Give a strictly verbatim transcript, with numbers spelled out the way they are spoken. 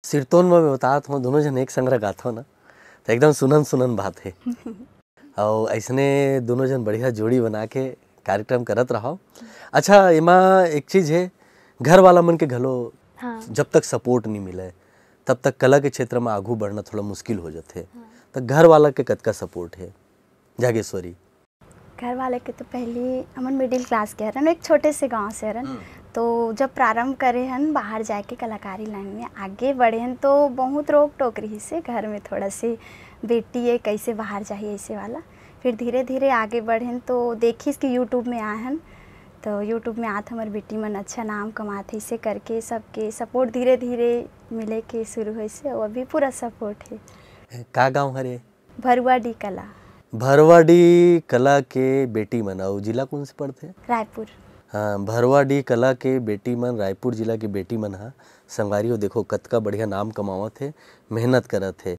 सिरतोन में मैं बतात हूँ, दोनों झन एक संग गाथव ना, तो एकदम सुनन सुनन बात है। और ऐसने दोनों झन बढ़िया जोड़ी बना के कार्यक्रम करत रहो। अच्छा, एमा एक चीज है, घर वाला मन के घलो हाँ। जब तक सपोर्ट नहीं मिले, तब तक कला के क्षेत्र में आगू बढ़ना थोड़ा मुश्किल हो जाते। हाँ। तो घर वाला के कतका सपोर्ट है जागेश्वरी? घर वाले के तो पहली हमन मिडिल क्लास के हरन, एक छोटे से गांव से हरन। हम्म। तो जब प्रारंभ करे हन बाहर जाके कलाकारी लाइन में आगे बढ़े हन, तो बहुत रोक टोक रही से घर में, थोड़ा सी बेटी है, कैसे बाहर जाही, ऐसे वाला। फिर धीरे धीरे आगे बढ़े हन, तो देखिस कि यूट्यूब में आए हन, तो यूट्यूब में आत हमर बेटी मन अच्छा नाम कमात है, इसे करके सबके सपोर्ट धीरे धीरे मिले के शुरू होइस, और अभी पूरा सपोर्ट है। का गांव हरे? भरुआ डी कला। भरवाडी कला के बेटी मन, अउ जिला कौन से पड़थे? रायपुर। हाँ, भरवाडी कला के बेटी मन, रायपुर जिला के बेटी मन ह, संगवारी हो, देखो कतका बढ़िया नाम कमावत हे, मेहनत करत हे।